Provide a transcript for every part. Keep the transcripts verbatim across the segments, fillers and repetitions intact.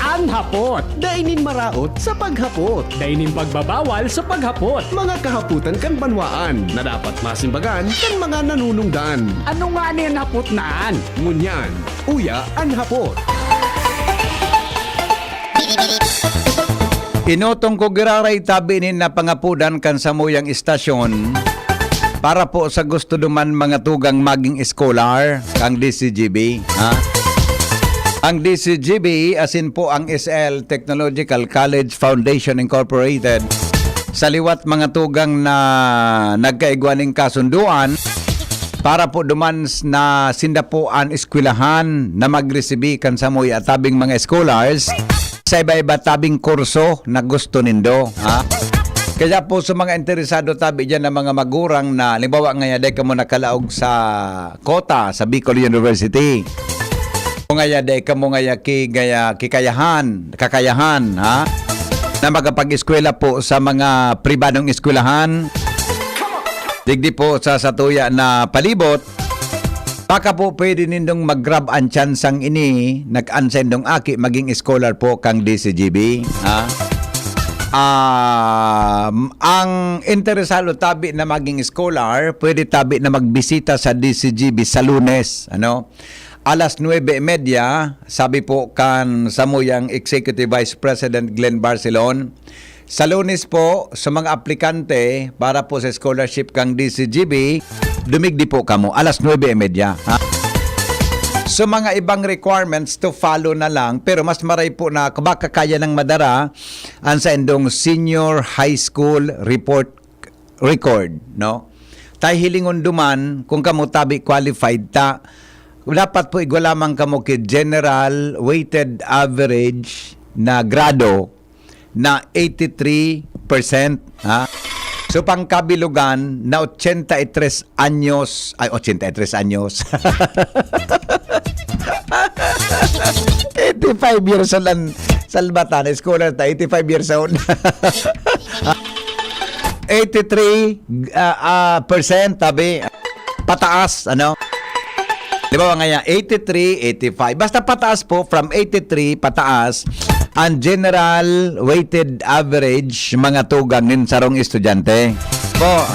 An hapot. Dai nin maraot sa paghapot. Dai nin pagbabawal sa paghapot. Mga kahapotan kan banwaan na dapat masimbagan kan mga nanunungdan. Ano nga ni an hapot na an? Ngunyan, uya an hapot. Inotong ko giraray tabi nin napangapodan kan samuyang istasyon para po sa gusto duman mga tugang maging scholar kang D C G B, ha? Ang D C G B, asin po ang S L Technological College Foundation Incorporated, sa liwat mga tugang na nagkaigwa ning kasunduan para po duman s-, na sinda po an eskwelahan na magresibi kan samuya tabing mga scholars sa iba-iba tabing kurso na gusto nindo, ha? Kaya po sa mga interesado tabi diyan na mga magurang na, halimbawa, ngaya dai kamo nakalaog sa kota sa Bicol University, o ngaya dai kamo ngaya ki-, ngaya kikayahan, kakayahan, ha? Na makapag-eskwela po sa mga pribadong eskwelahan, digdi po sa satuya na palibot, baka po pwede nindong mag-grab an tsansang ini, nag-an sa indong aki maging scholar po kang D C G B, ha? Um, ang interesado tabi na maging scholar, pwede tabi na magbisita sa D C G B sa Lunes, ano? Alas nuebe y media, sabi po kan samuyang Executive Vice President Glenn Barcelon, sa Lunes po, sa mga aplikante para po sa scholarship kang D C G B, dumigdi po kamo, alas nuebe y media, ha? So, mga ibang requirements to follow na lang, pero mas maray po na baka kaya nang madara an saindong senior high school report record, no? Tay hilingon duman, kung kamo tabi qualified ta, dapat po igwa lamang kamo ki general weighted average na grado na eighty-three percent, ha? So, pangkabilugan na ochenta y tres anyos, ay, ochenta y tres anyos. Eighty-five years old ang salbatan, scholar ta, eighty-five years old. Eighty-three, ah, ah, percent, tabi, pataas, ano? Di ba, nga yan, eighty-three, eighty-five. Basta pataas po, from eighty-three pataas, ang general weighted average, mga tugang nin sarong estudyante. Po,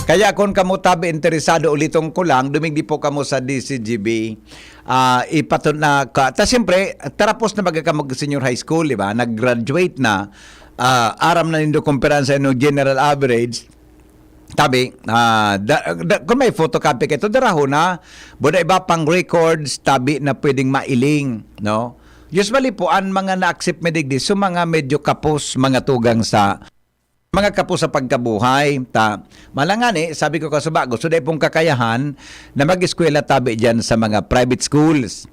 kaya kung kamo tabi interesado, uliton ko lang, dumigdi po kamo sa D C G B, ah, ipatun-, na ka, ta siyempre, tarapos na baga ka mag-senior high school, di ba? Nag-graduate na, ah, aram na nindo kumpara sa inyong general average, tabi, ah, da, da, kung may photocopy kayo, daraho na, buda iba pang records, tabi na pwedeng mailing, no? Usually po, ang mga na-accept mi digdi, so mga medyo kapos, mga tugang sa, mga kapos sa pagkabuhay. Ta, malangani, sabi ko kasubago, so dai pong kakayahan na mag-eskwela tabi dyan sa mga private schools.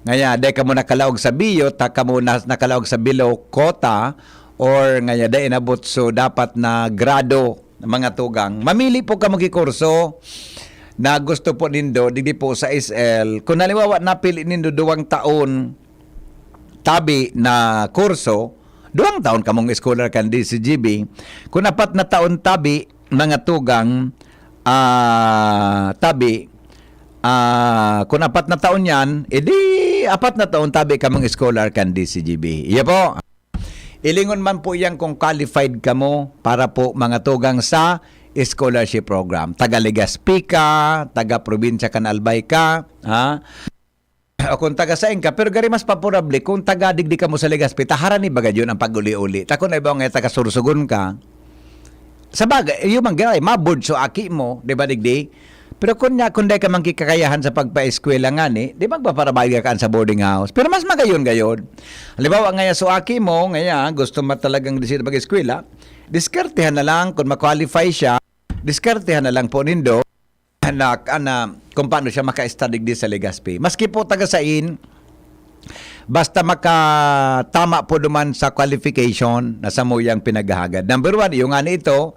Ngaya, dai kamo nakalaog sa biyo, ta kamo na, nakalaog sa below quota, or ngaya, dai inabot so dapat na grado, mga tugang. Mamili po kamo ki kurso na gusto po nindo, digdi po sa S L. Kung halimbawa, napili nindo duwang taon, tabi na kurso, duwang taon kamong scholar kan D C G B. Kung apat na taon tabi, mga tugang, ah, tabi, ah, kung apat na taon yan, edi apat na taon tabi kamong scholar kan D C G B. Iya po. Ilingon man po yan kung qualified kamo para po mga tugang sa scholarship program. Taga Legazpi ka, taga probinsya kan Albay ka, ha? O kung taga sain ka, pero gari mas paporable kung taga digdi kamo sa Legazpi, ta harani baga yun ang pag-uli-uli. Ta kung iba nga taga Sorsogon ka, sa bagay, yung man gari, maboard so aki mo, di ba, digdi? Pero kung nya, kung dai ka man kikakayahan sa pagpa-eskwela ngani, di magpaparabayad ka sa boarding house. Pero mas magayon gayod. Halimbawa, ngaya so aki mo, ngaya gusto mo talagang decidir mag-eskwela, diskartehan na lang kung ma-qualify siya, diskartehan na lang po nindo na, na kung paano siya maka-study di sa Legazpi. Maski po taga sain, basta makatama po duman sa qualification na samuyang pinaghahagad. Number one, yung ngani ito,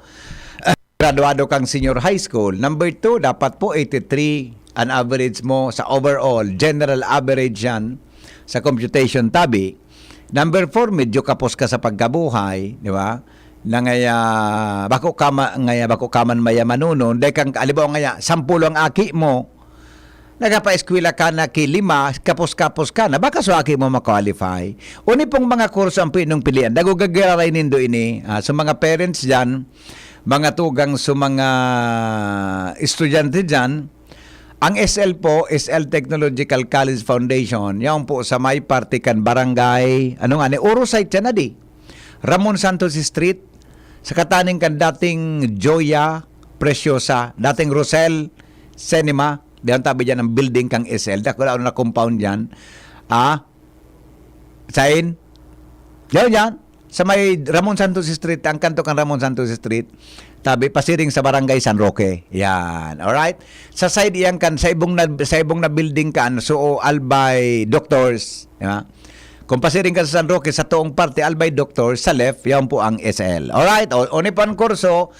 graduado kang senior high school. Number two, dapat po eighty-three an average mo sa overall. General average yan sa computation tabi. Number four, medyo kapos ka sa pagkabuhay, di ba? Na ngaya, bako ka ma-, ngaya, bako ka man mayamanonon, dahil kang, alibaw ngaya, sampulo ang aki mo, Nagapa-eskwela ka na ki lima, kapos-kapos ka na, baka sa aki mo ma-qualify. Uni pong mga kurso ang pwedeng pilian. Dago gagararay nindo ini. Ah, sa mga parents dyan, mga tugang sa mga estudyante dyan, ang S L po, S L Technological College Foundation, yaon po sa may parte kan barangay, ano nga ni, Oro site siya na di. Ramon Santos Street, sa kataning kan dating Joya Preciosa, dating Rosel Cinema, diyan tabi dyan ang building kang S L. Dakula na compound dyan. Ah, sain? Diyan, diyan. Sa may Ramon Santos Street, ang kanto kan Ramon Santos Street, tabi, pasiring sa Barangay San Roque. Yan. Alright? Sa side iyan kan, sa ibong na, sa ibong na building kan, so, Albay Doctors. Di ba? Kung pasiring ka sa San Roque, sa toong parte, Albay Doctors, sa left, yan po ang S L. Alright? O, uni po ang kurso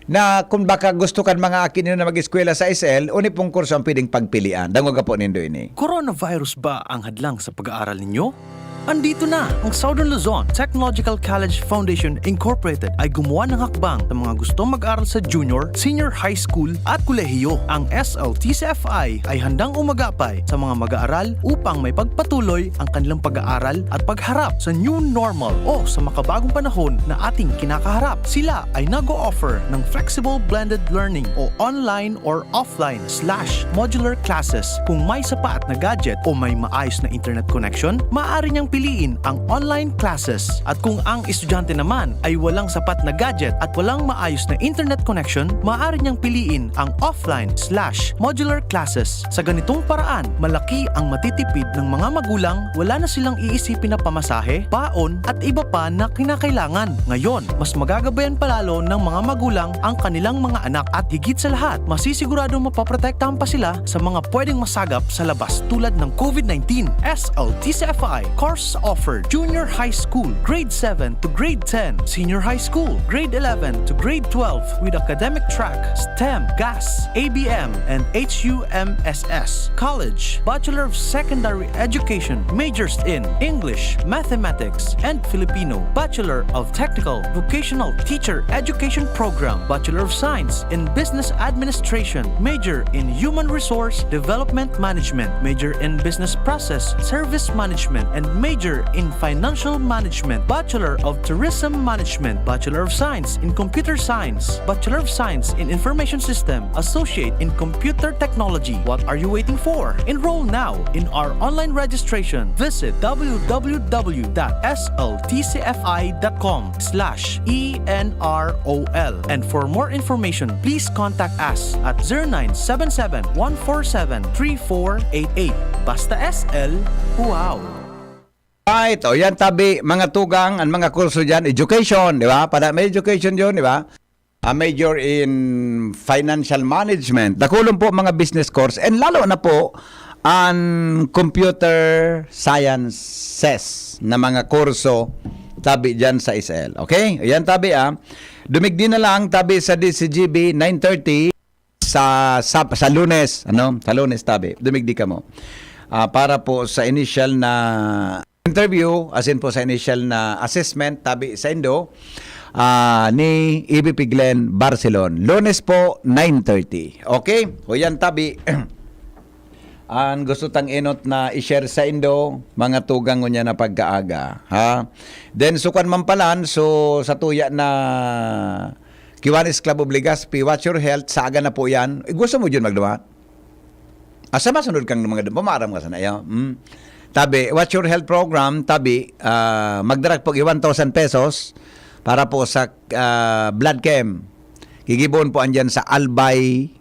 na kung baka gusto kan mga aki niyo na mag-eskwela sa S L, uni pong kurso ang pwedeng pagpilian. Dangoga po nindo ini. Coronavirus ba ang hadlang sa pag-aaral ninyo? Andito na! Ang Southern Luzon Technological College Foundation Incorporated ay gumawa ng hakbang sa mga gustong mag-aral sa junior, senior high school at kolehiyo. Ang S L T C F I ay handang umagapay sa mga mag-aaral upang may pagpatuloy ang kanilang pag-aaral at pagharap sa new normal o sa makabagong panahon na ating kinakaharap. Sila ay nag-o-offer ng flexible blended learning o online or offline slash modular classes. Kung may sapat na gadget o may maayos na internet connection, maaari niyang piliin ang online classes. At kung ang estudyante naman ay walang sapat na gadget at walang maayos na internet connection, maaari niyang piliin ang offline slash modular classes. Sa ganitong paraan, malaki ang matitipid ng mga magulang, wala na silang iisipin na pamasahe, baon, at iba pa na kinakailangan. Ngayon, mas magagabayan palalo ng mga magulang ang kanilang mga anak at higit sa lahat, masisiguradong mapoprotektahan pa sila sa mga pwedeng masagap sa labas tulad ng COVID nineteen. S L T C F I course offered: Junior High School, Grade seven to Grade ten, Senior High School, Grade eleven to Grade twelve with academic track STEM, GAS, A B M, and H U M S S. College, Bachelor of Secondary Education, majors in English, Mathematics, and Filipino, Bachelor of Technical Vocational Teacher Education Program, Bachelor of Science in Business Administration, major in Human Resource Development Management, major in Business Process Service Management, and major in Financial Management, Bachelor of Tourism Management, Bachelor of Science in Computer Science, Bachelor of Science in Information System, Associate in Computer Technology. What are you waiting for? Enroll now in our online registration. Visit W W W dot S L T C F I dot com slash E N R O L. And for more information, please contact us at zero nine seven seven, one four seven, three four eight eight. Basta S L, wow! Right. O yan, tabi, mga tugang, ang mga kurso dyan, education, di ba? Para may education yun, di ba? A major in financial management. Dakulon po mga business course and lalo na po ang computer sciences na mga kurso tabi dyan sa S L. Okay? Ayan tabi ah. Dumigdi na lang tabi sa D C G B nine thirty sa, sa, sa Lunes. Ano? Sa Lunes tabi. Dumigdi ka mo. Ah, para po sa initial na interview, as in po sa initial na assessment, tabi sa Indo, ah, ni E V P Glenn Barcelon. Lunes po, nine thirty. Okay? O yan, tabi. Ang gusto tang enot na i-share sa Indo, mga tugang ngunyan na pagkaaga. Ha? Then, sukan man palan, so, sa tuya na Kiwanis Club of Legazpi, Watch Your Health, sa aga na po yan. Eh, gusto mo yun magduman? Asa masunod kang mga dum-, pamaram ka sana, iyo? Hmm. Tabi, Watch Your Health Program, tabi, ah, magdarak po one thousand pesos para po sa, ah, blood chem. Gigibohon po andyan sa Albay,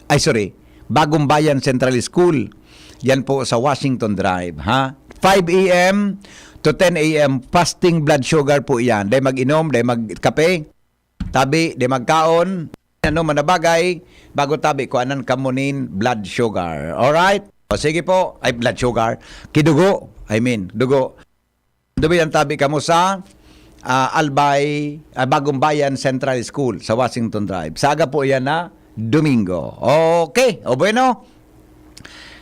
ay sorry, Bagong Bayan Central School. Yan po sa Washington Drive, ha? Five a m to ten a m fasting blood sugar po yan. Dahil mag-inom, dahil magkape, tabi, dahil magkaon, ano man na bagay, bago tabi, kuanan kamo nin blood sugar. Alright? O sige po, ay blood sugar. Kidugo, I mean, dugo. Dubi ang tabi kamo sa ah, Albay, ah, Bagong Bayan Central School sa Washington Drive. Sa aga po yan na Domingo. Okay, o bueno.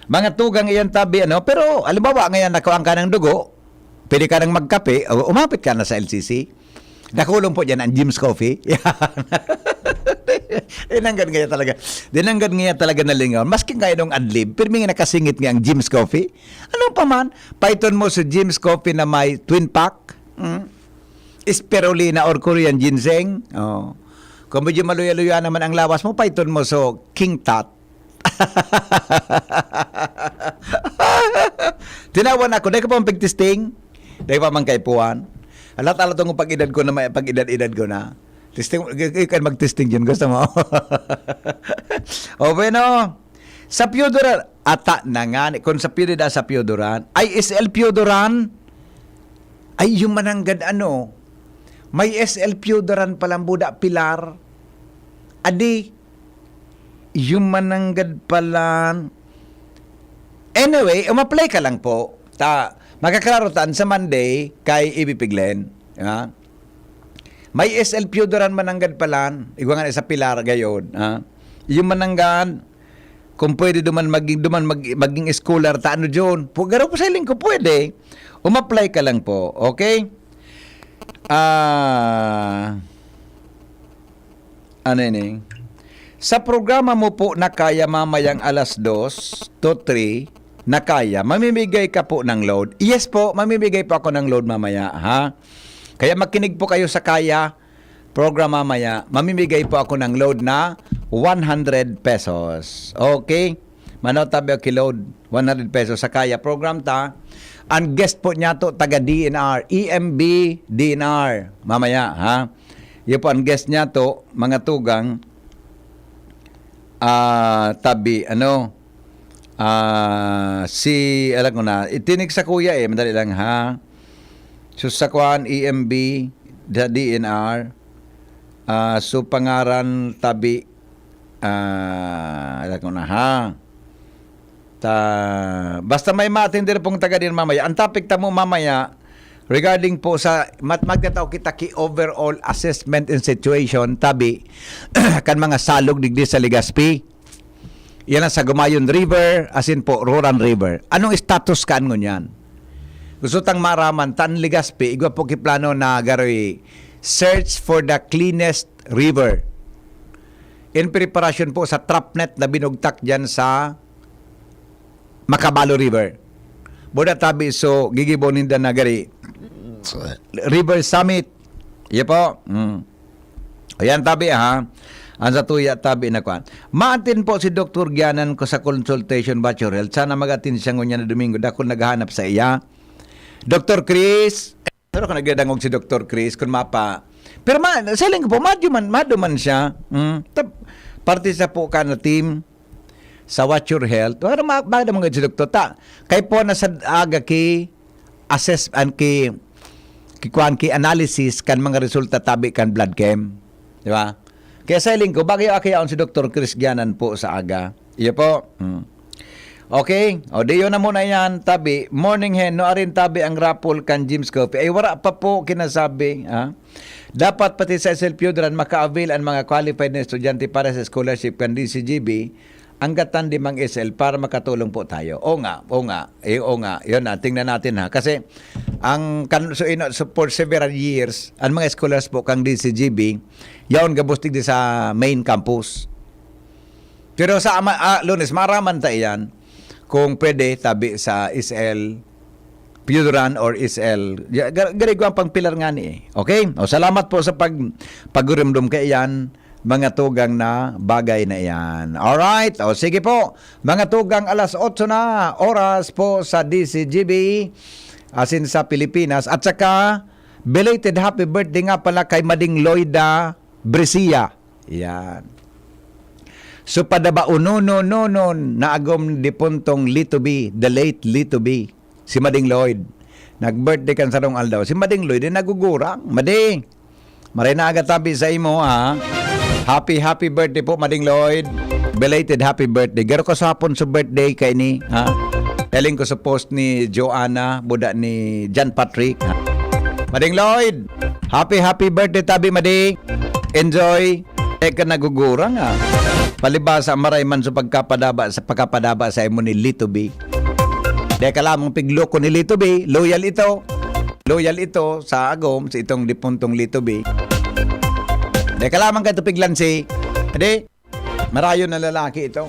Mga tugang iyan tabi, ano? Pero, halimbawa, ngayon, nakuhaan ka ng dugo, pwede ka nang magkape, o, umapit ka na sa L C C. Dakulon po dyan ang Jim's Coffee. Yan. Dinanggad ngaya talaga. Dinanggad ngaya talaga na lingaw. Maski nga inong adlib, pirmi nga nakasingit nga ang Jim's Coffee. Ano pa man, paiton mo sa Jim's Coffee na may twin pack. Hmm? Spirulina or Korean ginseng. Oh. Kung medyo maluya-luya naman ang lawas mo, paiton mo sa King Tut. Tinawan ako, dahil ka pa magpag-testing? Dahil pa man kaipuhan? Alat-alat ang pag-edad ko na may pag-edad-edad ko na. Testing, ikaw magtesting dyan, gusto mo? O bueno, sa Pioduran, ata na nga, ni- kung sa Pioduran, sa Pioduran, ay S L Pioduran, ay yung mananggad ano, may S L Pioduran palang buda pilar, adi, yung mananggad palan, anyway, umapply ka lang po, ta, makaklaro taan sa Monday, kay ibipiglen, ha? May S L Pioduran mananggad palan, igwa nga sa pilar gayod, ha? Yung mananggad, kung pwede duman maging, duman mag, maging scholar, ta ano dyan? Pu-, garo po sa hiling ko, pwede. Umapply ka lang po, okay? Ah, ano ini? Sa programa mo po na kaya mamayang alas dos to three, na kaya, mamimigay ka po ng load. Yes po, mamimigay po ako ng load mamaya, ha? Kaya makinig po kayo sa kaya program mamaya. Mamimigay po ako ng load na one hundred pesos. Okay? Mano tabi o kiload, one hundred pesos sa kaya program ta. Ang guest po niya to, taga D N R, E M B D N R. Mamaya, ha? Iyo po ang guest niya to, mga tugang, ah, tabi, ano, ah, si, alam ko na, itinig sa kuya eh, madali lang, ha? So, sa kwan, E M B, sa D N R, ah, so, pangaran, tabi, ah, alam ko na, ha? Ta, basta may ma-attend din pong taga din mamaya. Ang topic tamo mamaya, regarding po sa mat-, magtatao kita ki overall assessment and situation, tabi, kan mga salog digdi sa Legazpi. Yan ang sa Gumayon River, asin po, Roran River. Anong status kan ngunyan? Gusto tang maraman, tan Legazpi, igwa po ki plano na garoy search for the cleanest river. In preparation po sa trap net na binugtak dyan sa Macabalo River. Buda tabi so gigibo ninda na gari River Summit. Iya po. Mm. Ayan tabi ha. Ang sa tuya tabi na kwan. Maatin po si Doktor Gianan ko sa consultation virtual health. Sana mag-attend siya ngunyan na Domingo. Dakul naghahanap sa iya. Doktor Chris. Pero kung nagdadangog si Doktor Chris, kung mapa. Pero ma, siling ko po, madyo man, madyo man siya. Mm. Tab-, parte sa po ka na team sa Watch Your Health. Pero ma, ba naman si Doktor ta? Kay po na sa aga ki assess, an ki, ki kwan, ki analysis kan mga resulta tabi kan blood chem. Di ba? Kaya sa hiling ko, bagay ako yaon si Doktor Chris Gianan po sa aga. Iyo po. Hmm. Okay. O, di yun na muna yan, tabi. Morning, Hen. No, arin tabi ang raffle kan Jim's Coffee. Ay, wala pa po kinasabi. Ha? Dapat pati sa S L Pioduran, maka-avail ang mga qualified na estudyante para sa scholarship kan D C G B. Ang gatan di mang S L para makatulong po tayo. O nga, o nga. Eh, o nga. Yun na, tingnan natin ha. Kasi, ang kan, so, ino, so, for several years, ang mga scholars po kang D C G B, yaon gabos digdi sa main campus. Pero sa ama, ah, Lunes, maraman ta iyan kung pwede, tabi sa S L Pioduran or S L. Ya, ga-, gari ko ang pangpilar nga ni eh. Okay? O, salamat po sa pag, pagurumdum kay iyan, mga tugang na bagay na iyan. Alright? O, sige po. Mga tugang, alas otso na, oras po sa D C G B, asin sa Pilipinas. At saka, belated happy birthday nga pala kay Mading Loida Brescia. Yan. So, padaba unonon, nonon, naagom dipuntong Lito B, the late Lito B, si Mading Lloyd. Nag-birthday kan sarong aldaw. Si Mading Lloyd, eh, nagugurang. Mading, maray na aga tabi sa imo, ha? Happy, happy birthday po, Mading Lloyd. Belated happy birthday. Garo ko sa hapon sa birthday kay ni, ha? Telling ko sa post ni Joanna, buda ni John Patrick, ha? Mading Lloyd, happy, happy birthday, tabi, Mading. Enjoy. Eh, ka nagugurang, ah. Palibasa, maray man sa pagkapadaba, sa pagkapadaba sa imo ni Lito B. Deka lamang pigloko ni Lito B, loyal ito. Loyal ito sa agom, sa itong dipuntong Lito B. Deka lamang ka ito piglansi. Padi, marayon na lalaki ito.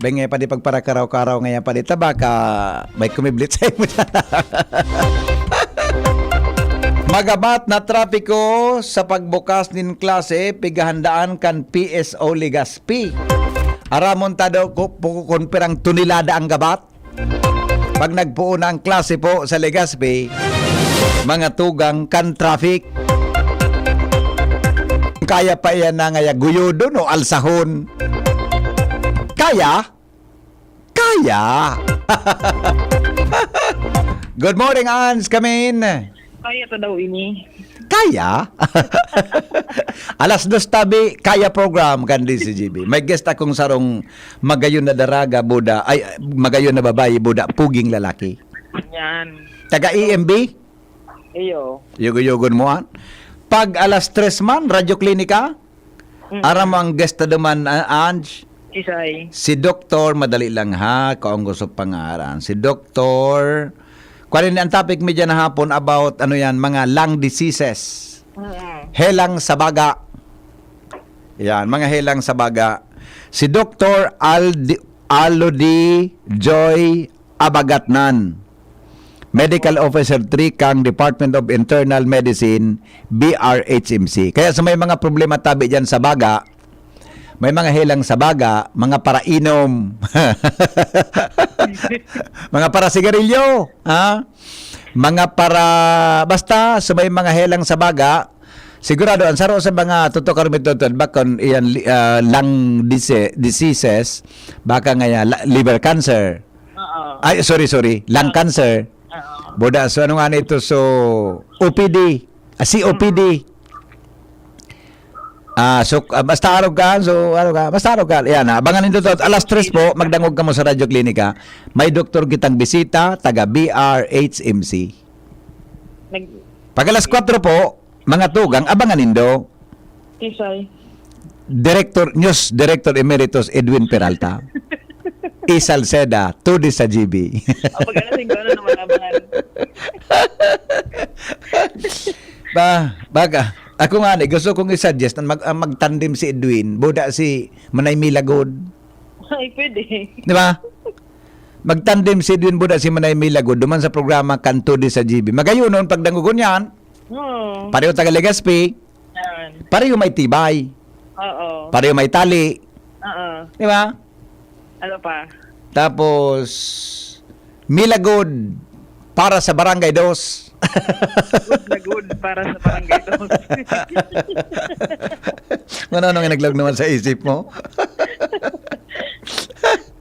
Benge, padi, pagparakaraw-karaw ngayon, padi, ta baka may kumiblit sa imo. Magabat na trapiko sa pagbukas nin klase, pighahandaan kan P S O Legazpi. Aramon ta daw ku-, ku-, kun pirang tonelada ang gabat. Pag nagpoon na ang klase po sa Legazpi, mga tugang kan traffic. Kaya pa iyan na ngaya guyodon o alsahon? Kaya? Kaya! Good morning, Ans. Come in. Kaya ta daw ini. Kaya? Alas dos tabi, Kaya program kan D C G B. May guest akong sarong magayon na daraga, buda, ay, magayon na babae, buda, puging lalaki. Yan. Taga E M B? Iyo. Yugo-yugon mo, an? Pag alas tres man, Radyo Klinika? Mm. Aram mo ang guest na duman, ah, Ange? Kisay. Si Doktor, madali lang ha, kung gusto pangaran. Si Doktor, kuwan, ang topic mi dyan na hapon about, ano yan, mga lung diseases. Mm. Helang sa baga. Yan, mga helang sa baga. Si Doktor Aldi-, Alodi Joy Abagatnan, Medical Officer three kang Department of Internal Medicine, B R H M C. Kaya sa may mga problema tabi dyan sa baga, may mga helang sa baga, mga parainom, mga para sigarilyo, ha? Mga para, basta sa may mga helang sa baga, sigurado, ang saro sa mga tutukar mi tutod, bakon iyan, li-, ah, lung dise-, diseases, baka nga yan, la-, liver cancer. Oo. Ay, sorry, sorry. Lung cancer. Oo. Buda, so ano nga nito? So, O P D. Ah, C O P D. Mm. Ah, so, ah, basta arog ka, so, ano ka, basta arog ka. Yan, ah, abangan nindo to. Alas tres po, magdangog kamo sa Radyo Klinika. May doktor kitang bisita, taga B R H M C. Nag- Pag alas kwatro po, mga tugang, abangan nindo. Kisay. Director, News Director Emeritus Edwin Peralta. Y Salceda, two D sa G B. O, pag alas singko, ano naman abangan? Ba, baga, ako nga ni, gusto kong i-suggest na mag-, ah, magtandem si Edwin, buda si Manay Milagod. Ay, pwede. Di ba? Magtandem si Edwin buda si Manay Milagod, duman sa programa kan two D sa G B. Magayonon, pagdangogon yan. Oo. Pareho taga Legazpi. Yan. Pareho may tibay. Oo. Pareho may tali. Oo. Di ba? Ano pa? Tapos, Milagod para sa Barangay Dos. Good na good para sa Barangay Dos. Ano, ano nga naglaog naman sa isip mo?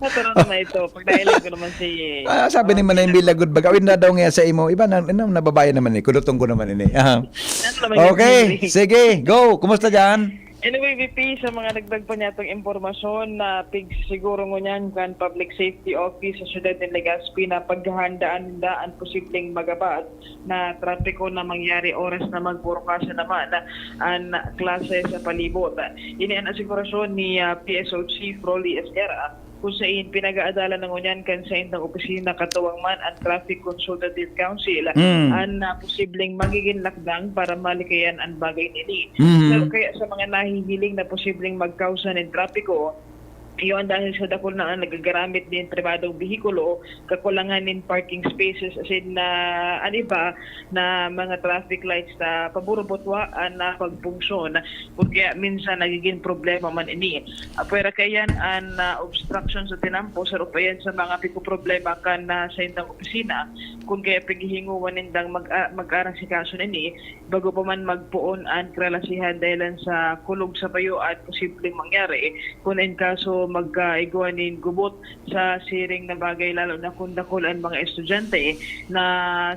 Natural naman ito. Pag nailing ko naman si Ah, sabi ni Manay Milagod, baga, "Uy, na daw nga sa imo." Iba na, na, na babae naman eh. Kudutong ko naman ini. Aha. Ano naman yun, Okay, Henry? Sige, go. Kumusta dyan? Anyway, V P, sa mga dagdag pa niyatong impormasyon na pigsiguro ngunyan kan Public Safety Office sa siyudad nin Legazpi na paghahandaan ninda an posibleng magabat na trapiko na mangyari oras na magburukasan naman an klase sa palibot. Ini an asigurasyon ni, ah, P S O Chief Rolly Esguerra, kung sain pinag-aadalan na ngunyan kan saindang opisina katuwang man an Traffic Consultative Council Mm. an, ah, posibleng magiging lakdang para malikayan an bagay na ini. Mm. Pero kaya sa mga nahihiling na posibleng magkausa nin trapiko, iyon dahil sa dakul na ang nagagaramit nin pribadong behikulo, kakulangan nin parking spaces, asin na an iba na mga traffic lights na paburubutwa an, ah, pagpungsyon. Kun kaya minsan nagiging problema man ini. Apwera kaiyan an, ah, obstruction sa tinampo, saro pa yan sa mga pigpoproblema kan, ah, saindang opisina. Kun kaya pighihingowan nindang mag-, ah, mag-arasikaso nini, bago pa man magpoon an kalalasahan dahilan sa kulog sa bayo at posibleng mangyari kun in kaso mag, ah, igwa nin gubot sa siring na bagay, lalo na kun dakul an mga estudyante na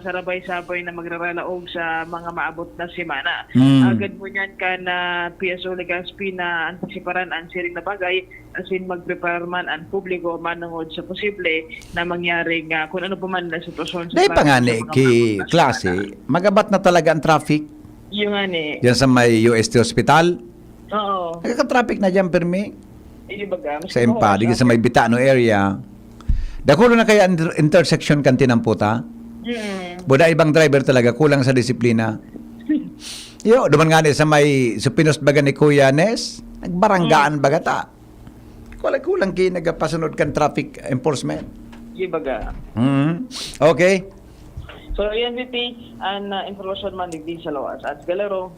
sarabay-sabay na magraralaog sa mga maabot na semana. Mm. Agad ngunyan kan, ah, P S O Legazpi na antisiparan an siring na bagay, asin magpreparar man an publiko manongod sa posible na mangyari nga kun ano pa man na sitwasyon sa Dahil pa nga klase ni sa mga ki-, maabot na klase, semana. Magabat na talaga ang traffic. Yun nga ni. Diyan sa may U S T Hospital. Oo. Nagka-traffic na diyan, permi. Iyo baga, mas Sa mahuwas Impa, di sa may Bitano area. Dakulo na kaya inter-, intersection kan tinamputa? Mm. Buda ibang driver talaga, kulang sa disiplina. Yo, duman nga ni sa may, sa pinost baga ni Kuya Nes? Nagbaranggaan baga ta. Kulang-kulang kayo nagapasunod kan traffic enforcement. Di baga. Mhm. Okay. So, yan, V P, an uh, informasyon man digdi sa Loas at Galero.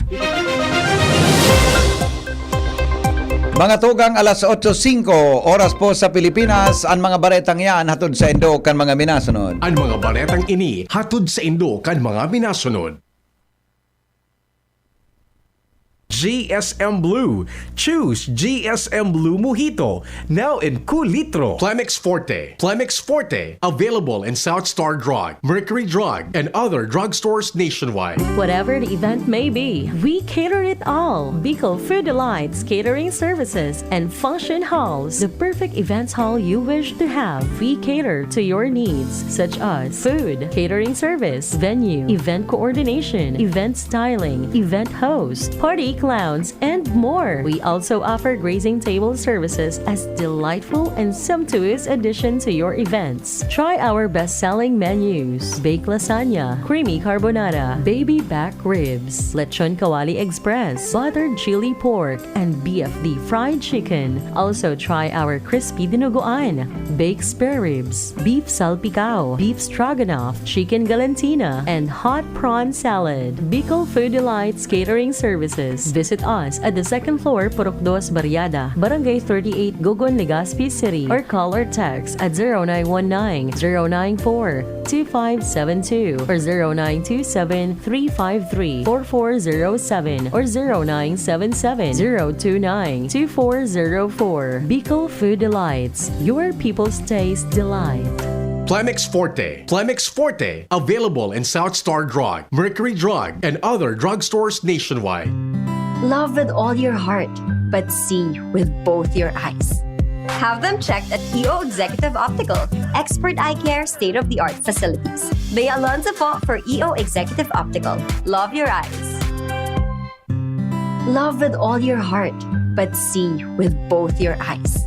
Mga tugang, alas otso singko, oras po sa Pilipinas, ang mga baretang yan hatod sa indo kan mga minasunod. Ang mga baretang ini hatod sa indo kan mga minasunod. G S M Blue. Choose G S M Blue Mojito. Now in kulitro. Plemex Forte. Plemex Forte. Available in South Star Drug, Mercury Drug, and other drugstores nationwide. Whatever the event may be, we cater it all. Bicol Food Delights Catering Services and Function Halls, the perfect events hall you wish to have. We cater to your needs, such as food, catering service, venue, event coordination, event styling, event host, party clowns, and more. We also offer grazing table services as delightful and sumptuous addition to your events. Try our best-selling menus: baked lasagna, creamy carbonara, baby back ribs, lechon kawali express, buttered chili pork, and B F D fried chicken. Also try our crispy dinuguan, baked spare ribs, beef salpicao, beef stroganoff, chicken galantina, and hot prawn salad. Bicol Food Delights Catering Services. Visit us at the second floor, Purok Dos Barriada, Barangay thirty-eight, Gogon, Legazpi City, or call or text at zero nine one nine, zero nine four, two five seven two or zero nine two seven, three five three, four four zero seven or zero nine seven seven, zero two nine, two four zero four. Bicol Food Delights, your people's taste delight. Plemex Forte. Plemex Forte. Available in South Star Drug, Mercury Drug, and other drugstores nationwide. Love with all your heart, but see with both your eyes. Have them checked at E O Executive Optical. Expert eye care, state-of-the-art facilities. Bea Alonzo po for E O Executive Optical. Love your eyes. Love with all your heart, but see with both your eyes.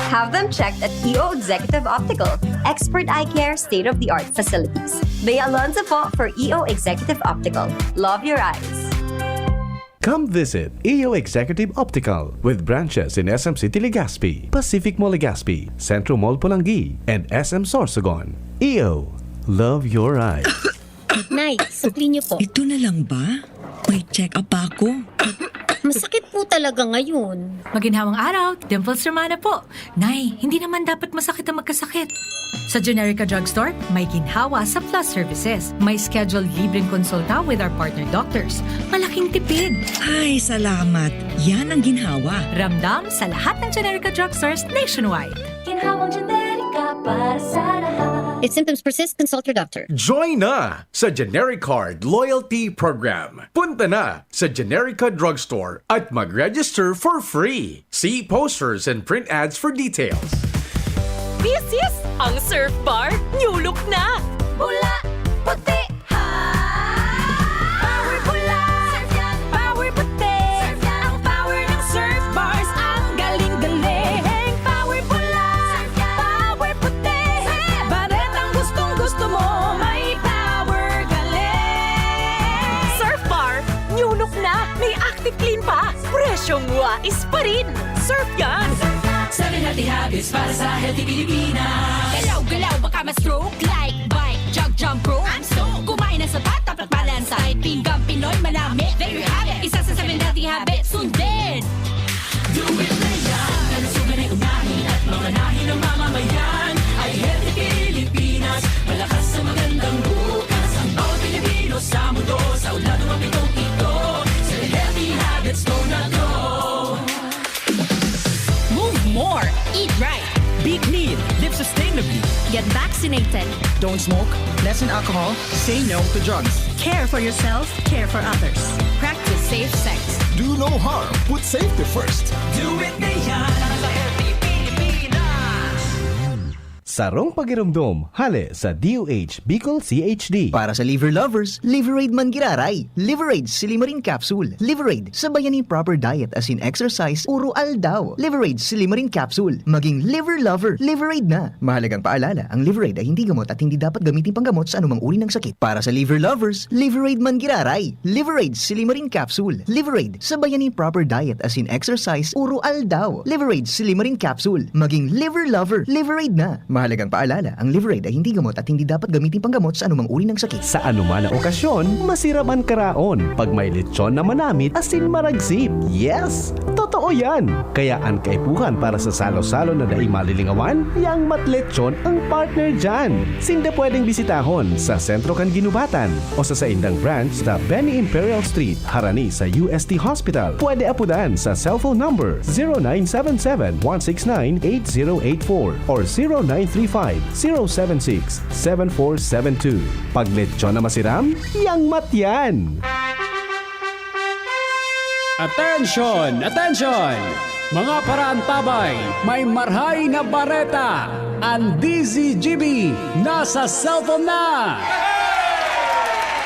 Have them checked at E O Executive Optical. Expert eye care, state-of-the-art facilities. Bea Alonzo po for E O Executive Optical. Love your eyes. Come visit E O Executive Optical with branches in S M City Legazpi, Pacific Mall Legazpi, Centro Mall Polangui, and S M Sorsogon. E O, love your eyes. Nay, sukli niyo po. Ito na lang ba? May check-up pa ako. Masakit po talaga ngayon. Maginhawang araw, Dimples Romana po. Nay, hindi naman dapat masakit ang magkasakit. Sa Generica Drugstore, may ginhawa sa Plus Services. May scheduled libreng konsulta with our partner doctors. Malaking tipid. Ay, salamat. Yan ang ginhawa. Ramdam sa lahat ng Generica Drugstores nationwide. Ginhawang Generica para sa lahat. If symptoms persist, consult your doctor. Join na sa Genericard Loyalty Program. Punta na sa Generica Drugstore at mag-register for free. See posters and print ads for details. This is ang Surf Bar New Look na! Pula, puti, ha! Power pula, surf yan, power puti. Surf yan, ang power ng Surf Bars, ang galing-galing. Power pula, surf yan, power puti. Surf yan, baretang gustong-gusto mo, may power galing. Surf Bar New Look na! May Active Clean pa! Presyong wais pa rin! Surf yan! Seven healthy habits para sa healthy Pilipinas. Galaw-galaw, baka ma-stroke. Like, bike, jog, jump rope. I'm stoked. Kumain ng sapat, dapat balansay. Pinggang Pinoy, manamit. There you have it. Isa sa seven healthy habits, sundin. Do it na yan. Kalusugan ay unahin at mamanahin ng mamamayan. Ay healthy Pilipinas, malakas sa magandang bukas. Ang bawat Pilipino sa mundo, sa ulado ng pitong ito. Seven healthy habits, go na go. Move more. Eat right. Be clean. Live sustainably. Get vaccinated. Don't smoke. Lessen alcohol. Say no to drugs. Care for yourself. Care for others. Practice safe sex. Do no harm. Put safety first. Do it na yan. Sa healthy Pilipinas. Sarong pagiromdom, hale sa D O H Bicol C H D. Para sa liver lovers, Liveraid man giraray. Liveraid Silimarin Capsule. Liveraid, sabayan ni proper diet as in exercise, uro aldaw. Liveraid Silimarin Capsule. Maging liver lover, Liveraid na. Mahalagang paalala, ang Liveraid ay hindi gamot at hindi dapat gamitin panggamot sa anumang uri ng sakit. Para sa liver lovers, Liveraid man giraray. Liveraid Silimarin Capsule. Liveraid, sabayan ni proper diet as in exercise, uro aldaw. Liveraid Silimarin Capsule. Maging liver lover, Liveraid na. Mahalagang paalala, ang Liveraid ay hindi gamot at hindi dapat gamitin panggamot sa anumang uri ng sakit. Sa anuman na okasyon, masirap an karaon pag may lechon na manamit asin maragsip. Yes! Totoo yan! Kaya an kaipuhan para sa salo-salo na dai malilingawan, Yang Mat Lechon ang partner dyan. Sinda pwedeng bisitahon sa sentro kan ginubatan o sa saindang branch sa Benny Imperial Street, harani sa U S T Hospital. Pwede apudan sa cellphone number zero nine seven seven, one six nine, eight zero eight four or zero nine three five, zero seven six, seven four seven two. Pag lechon na masiram, Yang Mat yan! Attention! Attention! Mga paraantabay, may marhay na bareta! An D Z G B nasa cellphone na!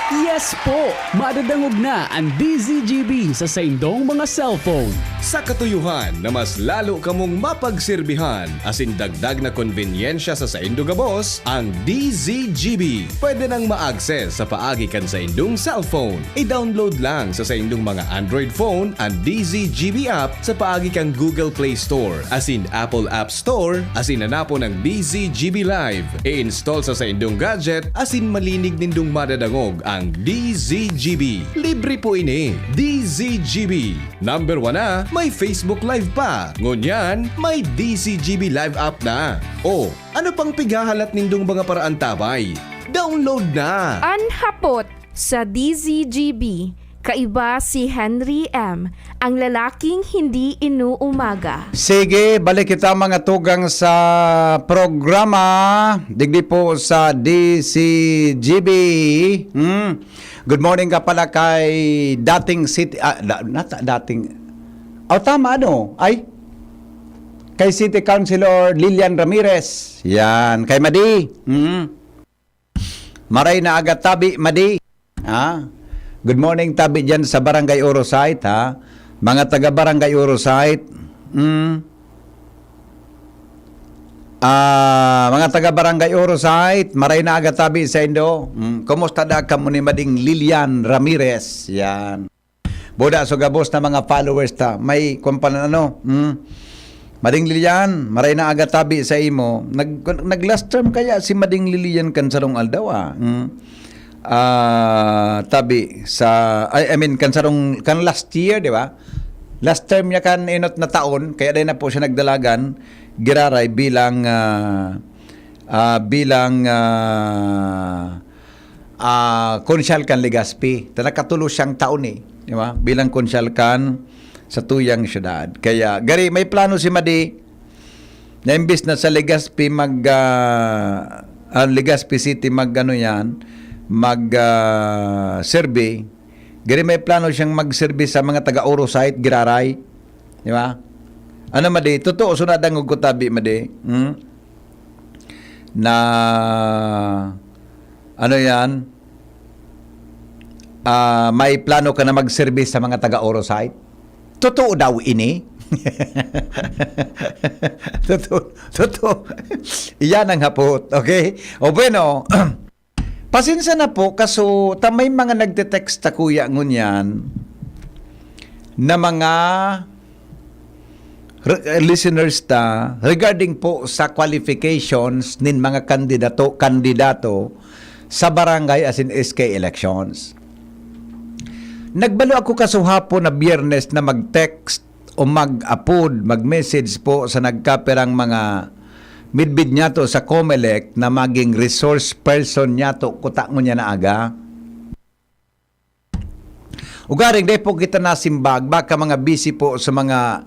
Yes po! Madadangog na an D Z G B sa saindong mga cellphone. Sa katuyohan na mas lalo kamong mapagserbihan asin dagdag na konbenyensya sa saindo gabos, ang D Z G B pwede nang ma-access sa paagi kan saindong cellphone. I-download lang sa saindong mga Android phone an D Z G B app sa paagi kan Google Play Store asin Apple App Store asin hanapon ang D Z G B Live. I-install sa saindong gadget asin malinig nindong madadangog ang D Z G B. Libre po ini. D Z G B. Number one na, may Facebook Live pa. Ngunyan, may D Z G B Live app na. O, ano pang pighahalat nindong mga paraantabay? Download na! An hapot sa D Z G B, kaiba si Henry M, ang lalaking hindi inuumaga. Sige, balik kita, mga tugang, sa programa digdi po sa D Z G B. Hmm. Good morning ka pala kay dating city, ah, da-, nata-, dating, oh, tama, ano? Ay, kay City Councilor Lilian Ramirez. Yan, kay Madi. Hmm. Maray na aga, tabi, Madi. Ha? Good morning, tabi, dyan sa Barangay Oro Site, ha? Mga taga Barangay Oro Site. Hmm. Ah, mga taga Barangay Oro Site, maray na aga, tabi, saindo. Hmm. Kumusta da kamo ni Mading Lilian Ramirez? Yan. Buda sa gabos na mga followers ta. May kwan pa na ano, hmm? Mading Lilian, maray na aga, tabi sa imo. Nag-, nag-last term kaya si Mading Lilian kan sarong aldaw, ah? Hmm? Ah, tabi sa, I, I mean, kan sarong, kan last year, di ba? Last term niya kan inot na taon, kaya dai na po siya nagdalagan, giraray bilang, ah, ah, bilang, ah, ah, konsyal kan Legazpi. Ta nakatulo siyang taon, eh, di ba? Bilang konsyal kan sa tuyang syudad. Kaya, gari, may plano si Madi na imbis na sa Legazpi mag, ah, ah, Legazpi City mag, ano yan, mag, ah, survey. Gari, may plano siyang mag-survey sa mga taga Oro Site, giraray. Di ba? Ano, Madi? Totoo, so nadangog ko tabi, Madi. Hmm? Na, ano yan? Ah, may plano ka na mag-service sa mga taga Oro Site? Totoo daw ini? Totoo, totoo. Iyan ang hapot, okay? O bueno, pasensya na po, kaso ta may mga nagte-text ta, kuya, ngunyan, na mga re-, listeners ta regarding po sa qualifications nin mga kandidato, kandidato sa barangay asin S K elections. Nagbalo ako kasuhapon na Biyernes na mag-text o mag-apod, mag-message po sa nagkapirang mga midbid niyato sa Comelec na maging resource person niyato kuta ngunyan na aga. Ugaring dai po kita nasimbag, baka mga busy po sa mga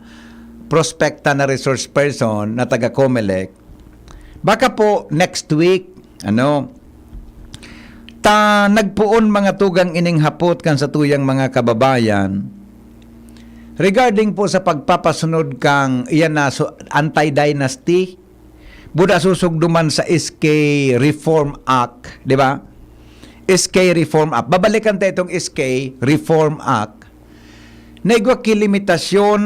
prospekta na resource person na taga Comelec. Baka po next week, ano, ta nagpoon mga tugang ining hapot kan satuyang mga kababayan regarding po sa pagpapasunod kang iyan na so, anti-dynasty, Buda susog duman sa S K Reform Act, di ba? S K Reform Act. Babalikan ta itong S K Reform Act. Na igwa ki limitasyon,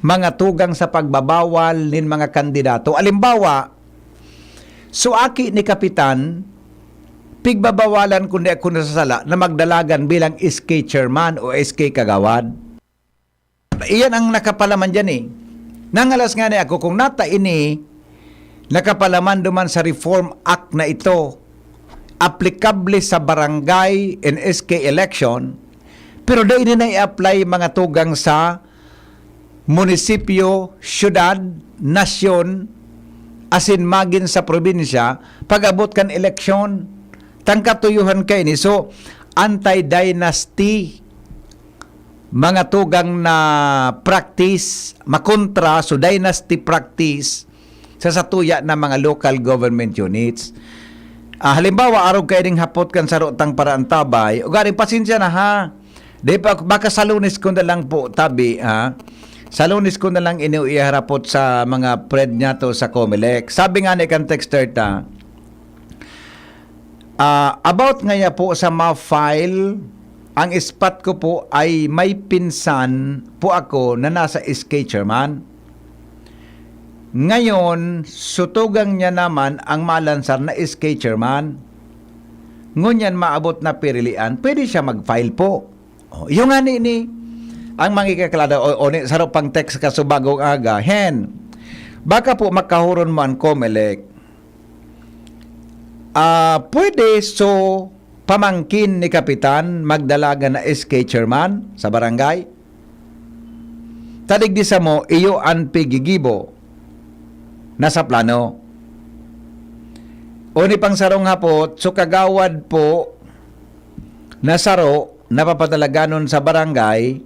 mga tugang sa pagbabawal nin mga kandidato. Alimbawa, so aki ni Kapitan, pigbabawalan, kung di ako nasasala, na magdalagan bilang S K chairman o S K kagawad. Iyan ang nakapalaman diyan, eh. Nangalas nga ni ako kung nata ini nakapalaman duman sa Reform Act na ito, aplikable sa barangay and S K election, pero dai ini na i-apply mga tugang sa munisipyo, syudad, nasyon, asin magin sa probinsya, pag-abot kan eleksyon. Tangkatuyuhan kaini. So, anti-dynasty, mga tugang na practice, makontra so dynasty practice sa satuya na mga local government units. Ah, halimbawa, arog kaining hapot kan sarotang paraantabay, ugaring pasensya na ha. Di pa, baka sa Lunes ko na lang po tabi, ha? Sa Lunes ko na lang ini iharapot sa mga pred niya to sa Comelec. Sabi nga ni kan texter ta, ah, about ngaya po sa ma-file, ang ispat ko po ay may pinsan po ako na nasa S K chairman. Ngayon, sutugang niya naman ang malansar na S K chairman. Ngunyan maabot na pirilian, pwede siya mag-file po. Oh, iyo nga ni, ni ang mga ikaklada o, o ni, saro pang text ka sa bagong aga, Hen, baka po makahuron mo ang Comelec. Ah, pwede so pamangkin ni Kapitan magdalagan na S K chairman sa barangay? Tadig di samo, iyo an pigigibo na sa plano. O ni pang sarong hapot, so kagawad po na saro napapadalaganon sa barangay,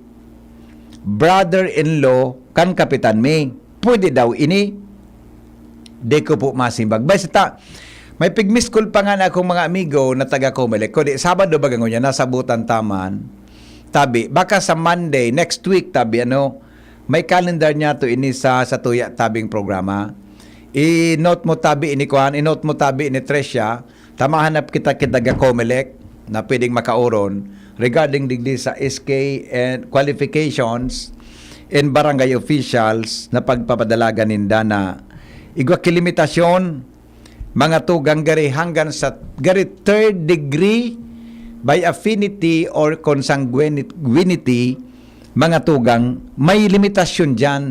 brother-in-law kan kapitan mi. Pwede daw ini? Di ko po masimbag. Basta, may pigmiskol pa nga na akong mga amigo na taga Comelec. Kundi Sabado ba gangon yan? Nasabutan taman. Tabi, baka sa Monday, next week, tabi, ano, may calendar niya to ini sa, sa tuya tabing programa. I-note mo tabi ini kuan, i-note mo tabi ni Tricia, tamahan na kita, kita ga Comelec na pwedeng makauron regarding digdi sa S K and qualifications and barangay officials na pagpapadalagan ninda na igwa ki limitasyon, mga tugang gari hanggan sa gari third degree by affinity or consanguinity, mga tugang, may limitasyon diyan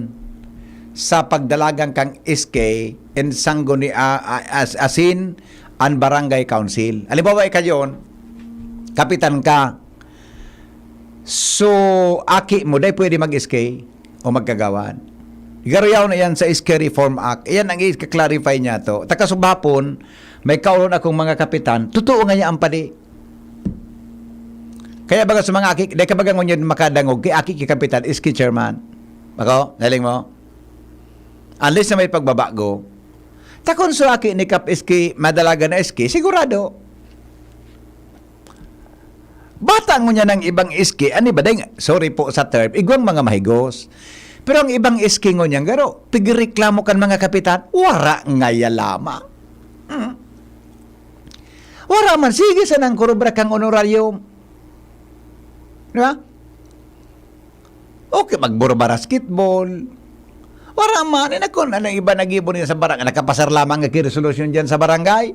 sa pagdalagan kang S K and sangguni-, a-, a-, as-, asin an barangay council. Halimbawa, ikayon, kapitan ka. So, aki mo, dai pwede mag-S K o magkagawad. Igaruyaw na yan sa S K Reform Act. Iyan ang i-clarify niya to. Takasubhapon, may kauron akong mga kapitan. Totoo nga niya ang padi. Kaya baga sa mga aki, dai ka baga ngunyan makadangog kay aki ki kapitan, S K chairman. Ako, naling mo? Unless na may pagbabago. Takon sa aki ni Kap S K, madalagan na S K, sigurado. Bata ngunyan ang ibang S K, ani ba dahil, sorry po sa term, igwang mga mahigos. Pero ang ibang S K ngunyan, garo, pigreklamo kan mga kapitan, wara ngaya lamang. Hmm. Wara man, sige sa nang kurubra kang honorarium. Di ba? Okay, magburo ba basketball? Wara man, eh, nakon, anong iba nagibo niya sa barangay? Nakapasar lamang nga ki-resolution dyan sa barangay?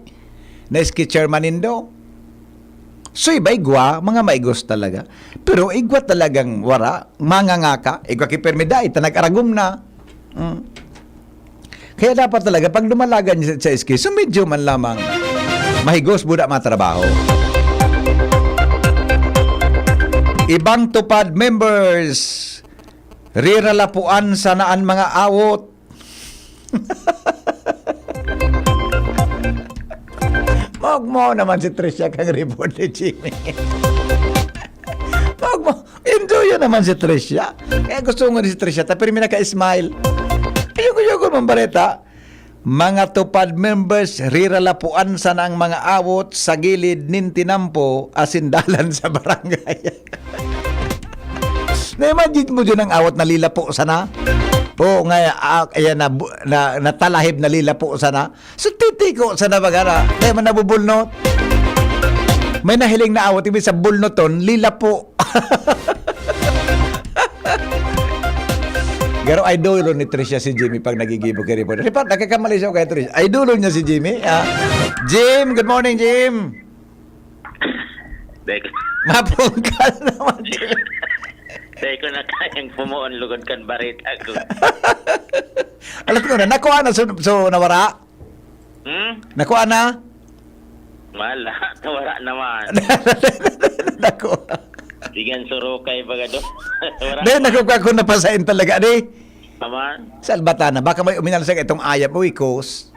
Na S K chairman nindo? So, iba igwa, mga maigos talaga. Pero igwa talagang wara, mangangaka, igwa ki permi dai, ta nag-aragom na. Mm. Kaya dapat talaga, pag dumalagan sa, sa S K, so medyo man lamang mahigos, buda matrabaho. Ibang tupad members, riralapuan sana an mga awot. Magmo naman si Tricia kang report ni Jimmy. Magmo, enjoy naman si Tricia. Kaya gusto nga ni si Tricia, ta pirmi naka-smile. Ayoko-yoko man bareta. Mga tupad members, riralapuan sana ang mga awot sa gilid nin tinampo asin dalan sa barangay. Na-imagine mo dyan ang awot na lilapo sana? Oo nga, ah, ayan na, bu- na, natalahib na lilapo sana. So, titiko sana baga na. Kaya man nabubulnot. May nahiling na awot, ibig sa bulnoton, lilapo. Pero idolo ni Tricia si Jimmy pag nagigibo kay report. Report, nagkakamali siya kay Tricia. Idolo niya si Jimmy, ah. Jim, good morning, Jim. Dahil ko, Mapungkal naman, Jim. Dahil ko na kayang pumuon lugod kan barita ko. Alam ko na, nakuha na, so, so nawara? Hmm? Nakuha na? Wala. Wala naman. Nakuha. Digan surukay baga do. Wala. Dahil nakuha ko na pasain talaga, di? Naman. Salbata na. Baka may uminal sa itong ayam o ikos.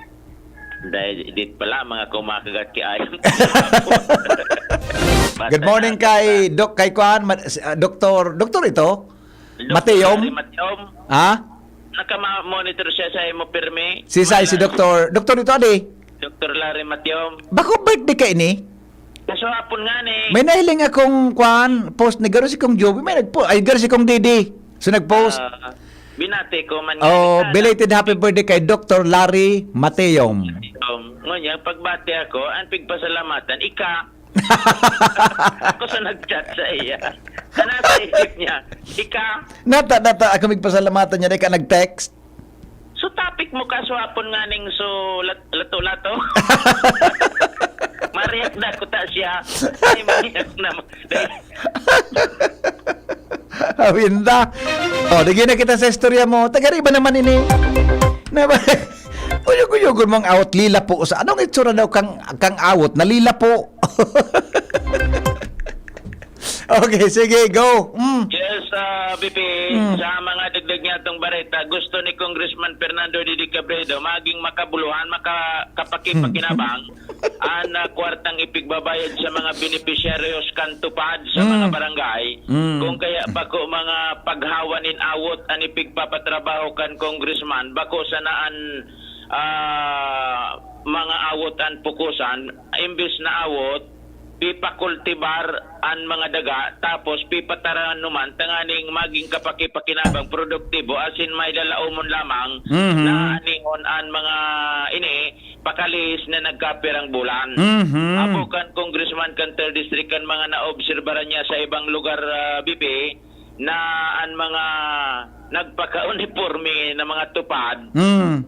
Dahil dit pala, mga kumakagat ki ayam. Good morning kay Doc, kay Kwan, Ma- ah, Doktor, Doktor ito? Mateyom? Mateyom. Ha? Nakama-monitor siya sa imo pirmi. Si Sai, si Doktor, Doktor ito, adi? Doktor Larry Mateyom. Bako birthday ka ini? Kaso hapon nga ni. May nahiling akong kwan, post ni Garo si Kong Joby, may nagpo, ay Garo si Kong Didi. So nag-post. Ah, binati ko man Oh, nga, belated happy birthday kay Doktor Larry Mateyom. Um, ngunya, pagbati ako, ang pigpasalamatan, ika. Ako sa nag-chat sa iya. Sa nasa isip niya, ika. Nata, nata, ako migpasalamatan niya, di ka nag-text. So topic mo kaso hapon nga ning so lat- lato-lato. Mariyak na ko ta siya. Ay, mariyak na. Awinda. O, di na kita sa istorya mo. Tagariba naman ini. Na ba? Uyog-uyogon mong awot, lilapo sa. Anong itsura daw kang, kang awot? Nalilapo. Okay, sige, go. Mm. Yes, uh, B P, Mm. sa mga dagdag niya itong bareta, gusto ni Congressman Fernando Didi Cabredo maging makabuluhan, maka, kapakipakinabang ang uh, kwartang ipigbabayad sa mga benepisyaryos kan tupad sa mga Mm. barangay. Mm. Kung kaya bako mga paghawa nin awot an ipigpapatrabaho kan congressman, bako sana an ah, mga awot an pukosan, imbes na awot, pipakultibar an mga daga, tapos pipataranuman tanganing maging kapakipakinabang, produktibo, asin may lalaomon lamang Mhm. na aningon an mga ini, pakalihis na nagkapirang bulan. Mhm. Apo kan congressman kan third district kan mga naobserbaran niya sa ibang lugar, ah, B P, na an mga nagpaka-uniporme na mga tupad, Mm.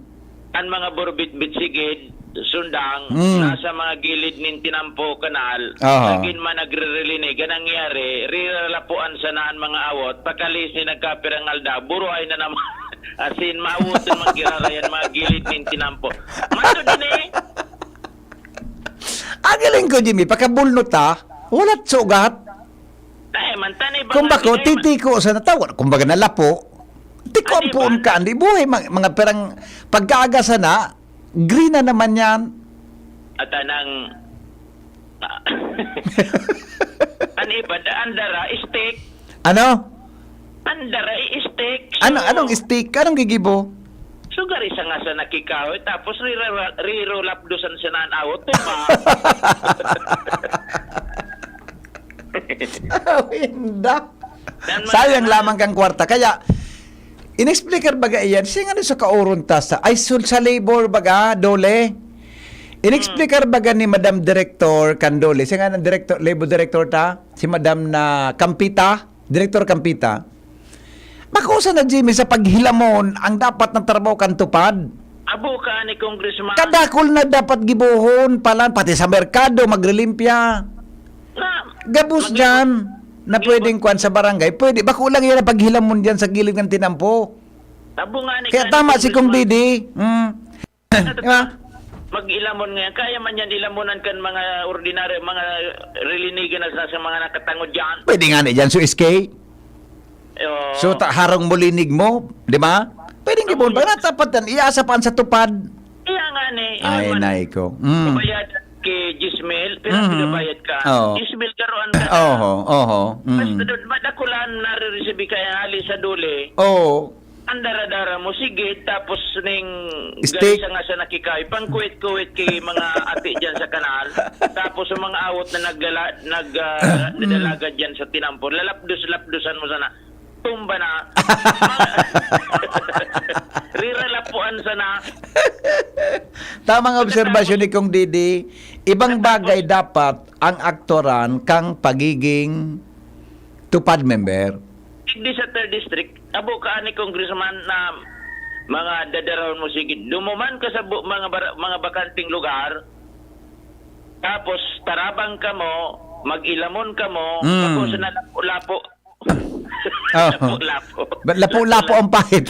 an mga burbitbit sigid, sundang, Mm. nasa mga gilid nin tinampo kanal, Aha. nagin man nagririnig, an nangyari, riralapuan sana an mga awot, pakalihis ni nagkapirang aldaw, buruhay na naman. Asin, mawot ang manggirarayan, mga gilid nin tinampo. Mato din eh. Ang galing ko, Jimmy, pagkabulnot ha, walat sugat. Dahil man, tani ba Kung nga bako, di kayo ma- titiko sana tawad. Kumbaga nalapo. Tiko ang Ano puon ba? ka, hindi buhay. Mga, mga perang pagkaaga sana, green na naman yan. At anang... Ano ba? Andara, stick. Ano? Andara, stick. Ano, anong stick? Anong gigibo? Sugari sa nga sa nakikahoy, tapos rira- riro lapdusan siya na an awot, di ba? Winda. Yan man Sayang naman. Lamang kang kwarta. Kaya, inexplicar baga iyan, siya nga sa kauron ta sa, ay, sul sa labor baga, Dole. Inexplicar baga ni Madam Director Candole, siya nga ng director, labor director ta, si Madam na Kampita, Director Kampita. Makusa na, Jimmy, sa paghilamon, ang dapat na trabaho kan tupad. Abo ka ni Congressman. Kadakol na dapat gibohon, palan, pati sa merkado, magrelimpya. Na, Gabos mag- dyan, na mag- pwedeng kwan sa barangay, pwede. Bako lang yan ang paghilamon dyan sa gilid ng tinampo. Abo nga ni Kaya ka ni tama si Kong Congressman. Didi. Mm. Di ba? Mag-ilamon ngayon. Kaya man yan ilamunan kan mga ordinaryo, mga rilinigan na sa, sa mga nakatangod dyan. Pwede nga na dyan, so S K. Oh, So, ta- harong mo linig mo, di ba? Pwedeng gibon ba? Natapat yan. Iasa pa sa tupad. Kaya nga ni. Ay, man, nay ko. Mm. Bayad kay Gismil, pero Mhm. pinabayad ka. Oo. Gismil, karoon ka na. Oho, oho. Mm. Basta doon, madakulan na re-receive ka hali sa Dole. Oo. Ang dara-dara mo, sige, tapos ning Stick. Gali sa nga sa nakikay, pang kuwit-kuwit kay mga ati dyan sa kanal. Tapos sa mga awot na naglala, nag, ah, Mm. nadalaga dyan sa tinampo, lalapdos-lapdosan mo sana. Tumba na. Riralapuan sana. Tamang obserbasyon ni Kong Didi, ibang bagay dapat ang aktoran kang pagiging TUPAD member. Digdi sa third district, abo ka ani congressman na mga dadarahon mo, sige, dumuman ka sa bu-, mga bara-, mga bakanting lugar, tapos tarabang ka mo, mag-ilamon ka mo, Mm. tapos na lapo-lapo. Oh. Lapo-lapo. Ba-, lapo-lapo ang pahit.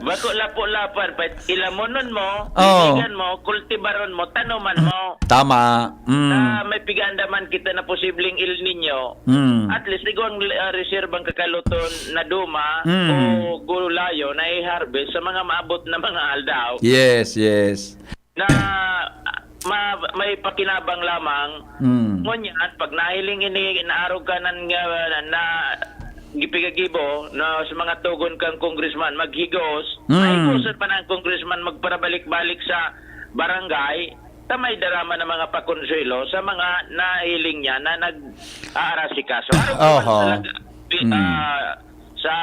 Bako lapo-lapo ang pahit. Ilamonon mo, Oh. titigan mo, kultibaron mo, tanuman mo. Tama. Mm. Ah, may pigaandaman kita na posibleng El Niño. Mm. At least, igwang, ah, reservang kakaluton na duma Mm. o gulayo na i-harvest sa mga maabot na mga aldaw. Yes, yes. Na ma-, may pakinabang lamang. Mm. Ngunyan, pag nahiling ini, naarog ka nan nga, na gipigagibo na sa mga tugon kang congressman, maghigos, Mm. mahigoson pa na ang congressman magparabalik-balik sa barangay, ta may darama na mga pakonsuelo sa mga nahiling niya na nag-aarasikaso. Ano po Oho. talaga, Mm. ah, sa,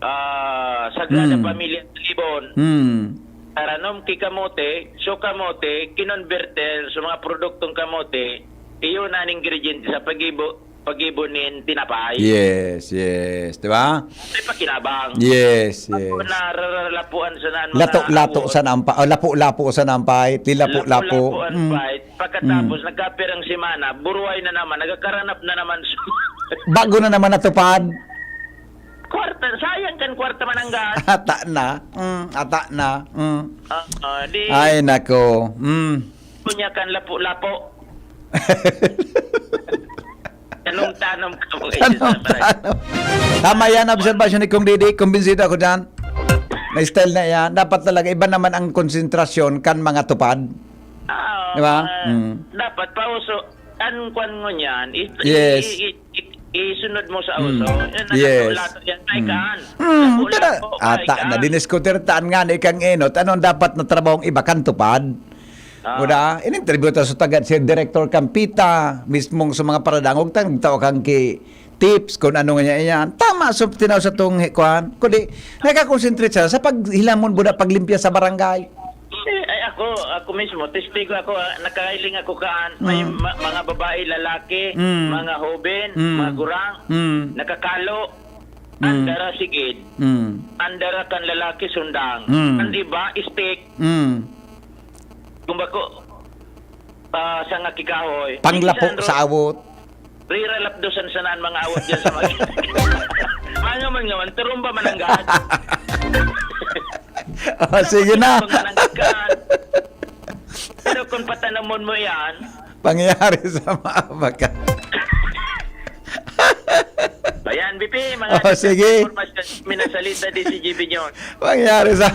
ah, Sagrada Mm. Pamilya sa Libon? Mm. Taranom ki kamote, so kamote, kinonberter sa mga produktong kamote, iyon an ingrediente sa pagibo, pagibo nin tinapay. Yes, yes. Di ba? May pakinabang. Yes, Ako yes. na raralapuan sa naan mga Lato-lato awod. sa nampay. Oh, lapo-lapo sa nampay. Tilapo-lapo. Lapo-lapo ang Mm. fight. Pagkatapos, Mm. nagkapirang semana, buruhay na naman, nagkakaranap na naman. Bago na naman natupad. Kwarta, sayang kan kwarta mananggal. Ata na. Mm, ata na. Mm. Ah, ah, di Ay, nako. Mm. Kunya kan lapo-lapo. Tanom-tanom ka, mga Tanom, isa sa tanom. Tama yan, obserbasyon ni Kong Didi. Kumbinsido ako dyan. May style na yan. Dapat talaga, iba naman ang konsentrasyon kan mga tupad. Ah, Di ba? ah, Mm. dapat pauso. An kwan ngunyan, i-, Yes. i-, i-, i-, isunod mo sa Mm. uso. Yan, Yes. nakatulato yan. Ay, Mm. kaan? Mm, Lapo-lapo, kada, ay, ata na, kaan? diniskutir taan nga ni Kang Enot, anong dapat na trabahong iba kan tupad? Ah. Kuda, in-interview ta sa tagad, si Director Campita, mismong sa mga paradangog, ta, nagtao kang ki tips kung ano nga niya iyan. Tama, so, tinaw sa tong hi-, kwan. Kundi, nakakonsentrate siya sa paghilamon, buda, paglimpya sa barangay. Eh, ay, ako, ako mismo, testigo ako, ah, nakailing ako kaan, may Mm. ma-, mga babae, lalaki, Mm. mga hoben, Mm. mga gurang, Mm. nakakalo, Mm. andara sigid, Mm. andara kan lalaki sundang, Mm. ang iba, stick, Mm. kung bako, ah, sanga ki kahoy. Panglapo Minsan, sa awot. Riralapdosan sana an mga awot diyan sa mga Mga man nga man, turumba mananggad. Oh, sige na. Turumba mananggad ka. Pero kung patanamon mo yan, Pangyayari sa mga baka. Ayan, B P, mga Oh, sige. Information, minasalita di si G B John. Pangyayari sa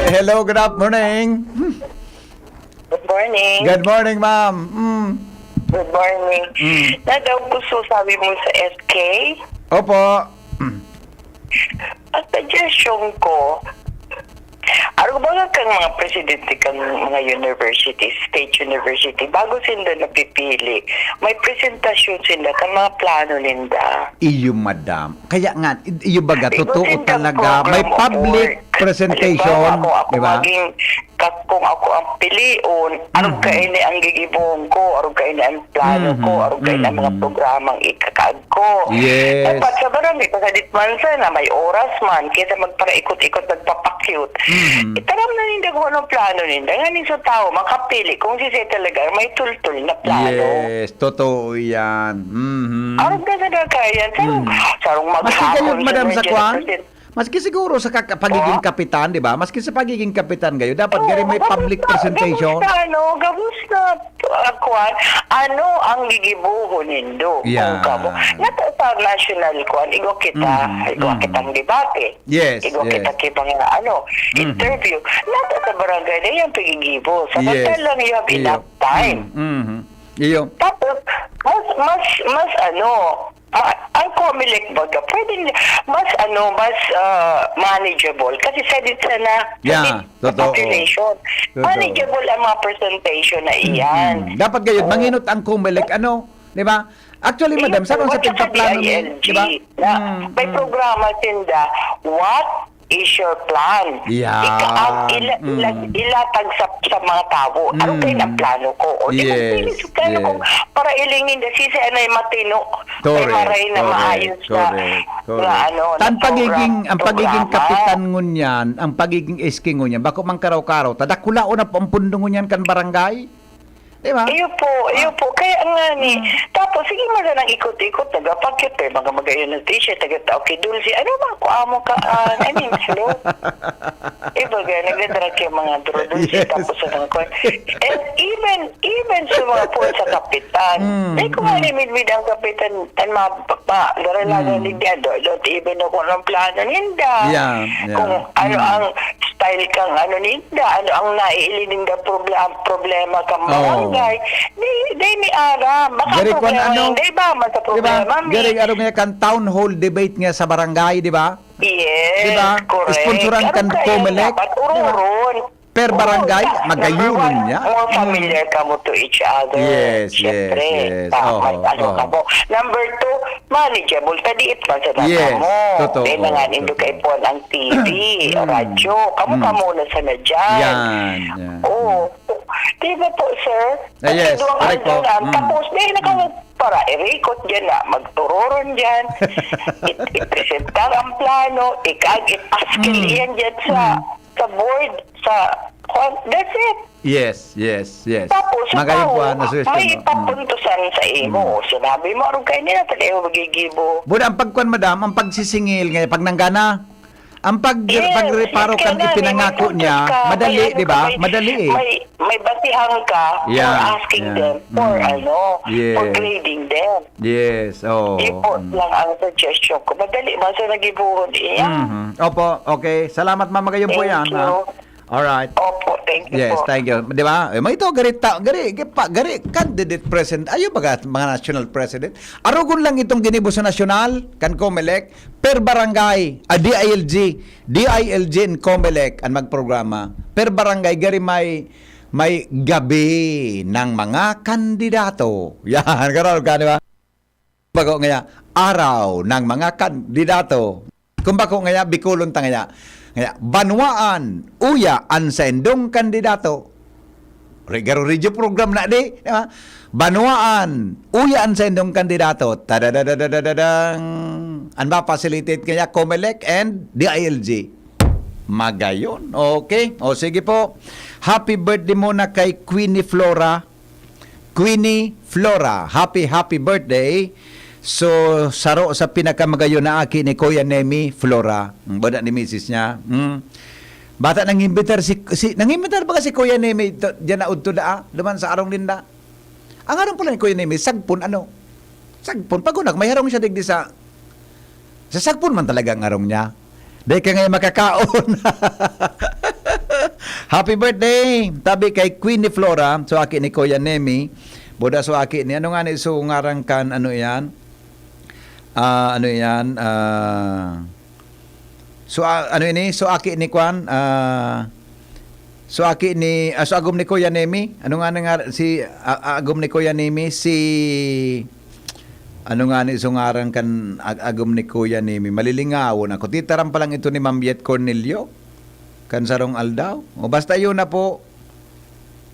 Hello, good morning. Good morning. Good morning, ma'am. Mm. Good morning. Mm. Nadaog ko sa sabi mo sa S K. Opo. Mm. Ang suggestion ko, arog ba nga kang mga presidente kang mga university, state university, bago sinda napipili, may presentasyon sinda kan mga plano ninda. Iyo, madam. Kaya nga, i-, iyo baga, Di ba totoo sinda talaga, may program of public work? presentation, Halimbawa, kung ako di ba? maging, ka-, kung ako ang pilion, arog Mhm. kaini ang gigibohon ko, arog kaini ang plano ko, Mhm. arog kaini ang mga Mhm. programang ikakaag ko. Yes. Dapat sa barangay, pasadit man sana, may oras man, kaysa magparaikot-ikot, magpapakyut. Mhm. Itaram na ninda kung anong plano ninda. Nganing sa tao, makapili kung siya talaga may tultol na plano. Yes, totoo yan. Mhm. Arog na sa kakayan. Sarong, Mhm. sarong Maski kayo, maghakon sa madam, sa emergency kwan? president. Maski siguro sa kaka-, pagiging Oh? kapitan, di ba? Maski sa pagiging kapitan kayo, dapat Oo, gari may gabos public na, presentation. gabos na, ano, gabos na, ah, kwan. Ano ang gigibohon nindo? Yan. Kung kamo, nata sa national kwan, igwa kita, Mm, igwa mm. kitang debate. Yes, Igwa yes. kita ki mga, ano, Mm-hmm. interview. Nata sa barangay na yan, pagigibo. Yes. Samantala lang, you have Iyo. enough time. Mm, mm-hmm. Iyo. Tapos, mas, mas, mas, ano, Ma-, ang Comelec baga, pwedeng mas, ano, mas, ah, manageable. Kasi sa di-, sa na, sa Yeah, di-, sa totoo. population, Totoo. manageable ang mga presentation na iyan. Mm-mm. Dapat gayon, Oo. manginot ang Comelec, ano, Di ba? Actually, madam, sa Iyo po, sa at saka pagpaplano ni, D I L G, di ba? na Mm, may mm. programa sinda, "What is your plan?" Yeah. Ika-, ang ila-, ila-, Mm. ilatag sa, sa mga tawo. Ano Mm. kayo ang plano ko? O, di ba, Yes, sige, plano ko. yes. Para iling ninda, sisi anay matino. May Correct, maray na correct, maayos na, correct, na correct. ano, na Tan pagiging, program-, ang pagiging programa. kapitan ngunyan, ang pagiging S K ngunyan, bako mang karaw-karaw, ta dakulaon na po ang pundo ngunyan kan barangay. Di ba? Iyo po, iyo po. Kaya nga ni. Mm. Tapos, sige man sanang ikot-ikot, nagapakit, eh, mga magayon ng t-shirt, taga-tao kay Dulce. Ano man ko amo ka, ah, I mean, hello? Iba ga, nagdadala kay mga duro-dulce, Yes. tapos sa mga kwan. And even, even sa mga po sa kapitan. Mm, Dahil ko nga mm. ni midmid ang kapitan, ang mga pa, pa, daralaga Mm. ni Dian, don't, don't even know kung anong plano ninda. Yeah, yeah. Kung ano Mm. ang style kang ano ninda, ano ang naiili ninda problem, problema kang Oo. barangay. Di, di ni aram. Baka Gari kwan problema ano, ninda, iba man sa di ba? problema mi. Gari, ano nga kan town hall debate nga sa barangay, di ba? Yes, Di ba? correct. Sponsoran Aram kan kayo Comelec, dapat di ba? ururon. Per Ururon barangay, ka. Number magayunon one, niya. more Mm. familiar kamo to each other. Yes, Siyempre, yes, yes. ta-, Oho, may ano oho. kamo. Number two, manageable, ta diit man sa data Yes, mo. totoo, Kaya na nga, nindo totoo. kaipuhan ang T V, Mm. radyo. Kamo Mm. ka muna sana dyan. Yan, yan. Oo. Di ba po, sir? Ah, yes, Pati duwang correct aldaw po. na, Mm. tapos, di na kamo Mm. para irikot dyan na, magtururon dyan, i-, ipresentar ang plano, ikag, ipaskil Mm. yan dyan sa, Mm. sa board, sa, kwan, that's it. Yes, yes, yes. Tapos, sa Magayon po, tao, ano, suggestion may mo. Mm. ipapuntusan sa imo. Mm. Sinabi mo, "Arog kayo nila, taga iyo magigibo." Buda, ang pagkwan, madam, ang pagsisingil ngayon, pag nanggana, ang pag-, Yes, pagreparo yes, kan kailangan may ipinangako puntos niya, ka, madali, may ano di ka, ba? may, Madali eh. may, may basihan ka for Yeah, asking yeah. them for, Mm. ano, for Yes. grading them. Yes, oo. Yun po Mm. lang ang suggestion ko. Madali man sa nagibuhon, iya. Mhm. Opo, okay. Salamat, ma'am. Magayon po Thank yan, you. ha? Alright. Opo, thank you Yes, po. thank you. Di ba? Eh, may ito, gari, ta, gari, pa, gari, candidate president. Ayo, baga, mga national president. Arugon lang itong ginibo sa nasyonal, kan Comelec, per barangay, a D I L G, D I L G and Comelec ang magprograma. Per barangay, gari may, may gabi ng mga kandidato. Yan, ganun ka, di ba? Bako ngaya, araw ng mga kandidato. Kung bako ngaya, Bicolon ta ngaya. Ngaya, banwaan, uya an saindong kandidato. Regaro radio program na di, di ba? Banwaan, uya an saindong kandidato. Tadadadadadadang. An ba facilitate kaya Comelec and D I L G. Magayon. Okay. O sige po. Happy birthday muna kay Queenie Flora. Queenie Flora. Happy, happy birthday. So, saro sa pinakamagayon na aki ni Kuya Nemi Flora. Ang bada ni misis niya. Hmm. Bata nang-imbitar si, si, nang-imbitar ba si Kuya Nemi to, diyan na udto daa? Duman sa arong ninda? Ang arong pala ni Kuya Nemi, sagpon, ano? Sagpon. Pag unak, may harong siya digdi sa, sa sagpon man talaga ang arong niya. Dahil ka ngayon makakaon. Happy birthday! Tabi kay Queenie Flora, so aki ni Kuya Nemi. Boda so aki ni, ano nga ni, so ngaran kan, ano yan? Ah, ano yan? Ah, so, ah, ano ini? So aki ni Kwan? Ah, so aki ni, ah, so agom ni Kuya Nemi? Ano nga ni nga, si, ah, ah, agom ni Kuya Nemi? Si, ano nga ni, so ngaran kan ag-, agom ni Kuya Nemi? Malilingawon ako. Titaram pa lang ito ni Ma'am Yet Cornelio. Kan sarong aldaw. O basta yun na po.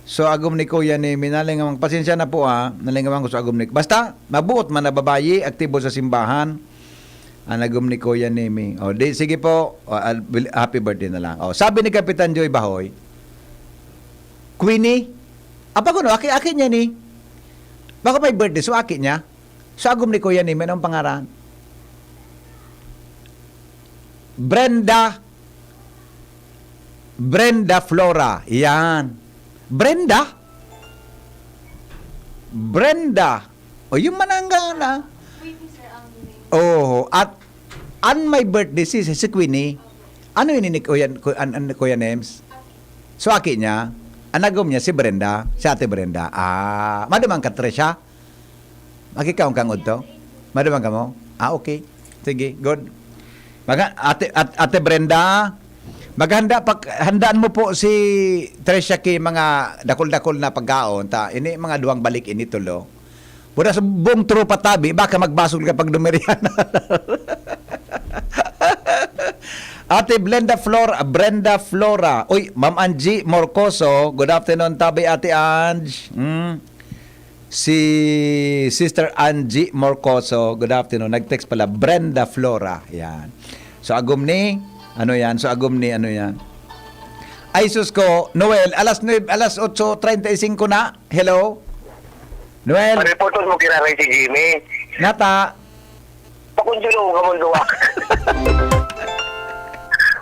So, agom ni Kuya Nemi, nalingawan, pasensya na po, ah. Nalingawan ko sa agom ni, basta, mabuot man na babayi, aktibo sa simbahan. Ang agom ni Kuya Nemi. O, di, sige po. O, al-, bil-, happy birthday na lang. O, sabi ni Kapitan Joy Bahoy, "Queenie, apa ko no, aki, aki niya ni. Baka may birthday, so aki niya. So, agom ni Kuya Nemi, anong pangaran?" Brenda. Brenda Flora. Yan. Brenda? Brenda. O, yung manangga na. Queenie, sir, ang name. Oo. At, an may birthday si, si Queenie. Ano yun ni Kuya, Ku-, an, an, Kuya Nems? So, aki niya. An agom niya si Brenda, si Ate Brenda. Ah, madumang ka, Tresha? Makikaon kang udto? Madumang ka mo? Ah, okay. Sige, good. Maga-, Ate, At-, Ate Brenda, maghanda pa, handaan mo po si Tresha ki mga dakul-dakul na pagkaon, ta, ini mga duwang balik ini, tulo. Pura sa buong tropa tabi, baka magbasol ka pag dumirihan. Ate Blenda Flora, Brenda Flora. Uy, Ma'am Angie Morcoso, good afternoon, tabi, Ate Ange. Mm. Si Sister Angie Morcoso, good afternoon. Nag-text pala, Brenda Flora. Yan. So, agom ni, ano yan? So, agom ni, ano yan? Ay, sus ko, Noel, alas nuebe, alas otso treinta y cinco na. Hello? Noel? Pare, putol mo kinaray si Jimmy. Nata? Pakunjulo ka mong duwa.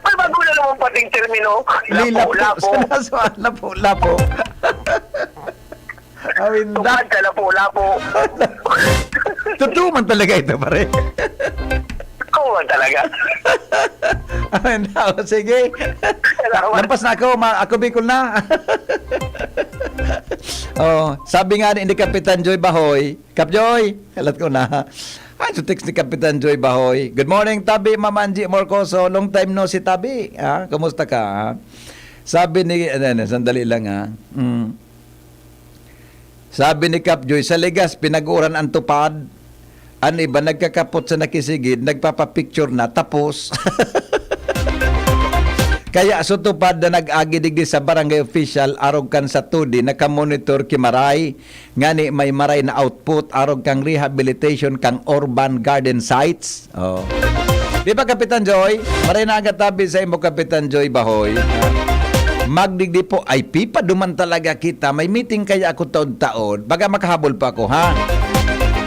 May bago na naman pating termino. Lila po. Lapo-lapo. Sana sa lapo-lapo. Awin da. Tupad sa lapo-lapo. Totoo man talaga ito, pare. Ikaw man talaga. Awin da. O, sige. Salamat. Lampas na ako. Ma-, ako Bicol na. Oh, sabi nga ni, ni Kapitan Joy Bahoy, Kap Joy, kalat ko na. Ay, so text ni Kapitan Joy Bahoy. Good morning, Tabi, Ma'am Angie Morcoso. Long time no si Tabi. Ha? Kumusta ka? Ha? Sabi ni, ano, ano, sandali lang, ha. Mm. Sabi ni Kap Joy, sa Ligas, pinag-uuran ang tupad. Ang iba, nagkakapot sa nakisigid, nagpapapicture na, tapos. Kaya sa tupad na nag-agi digdi sa barangay official, arog kan sa two D, nakamonitor ki Maray, ngani may Maray na output, arog kang rehabilitation kang urban garden sites. Oh. Di ba, Kapitan Joy? Maray na ang katabi sa imo, Kapitan Joy Bahoy. Magdigdi po, ay, pipaduman talaga kita. May meeting kaya ako taon-taon. Baga makahabol pa ako, ha?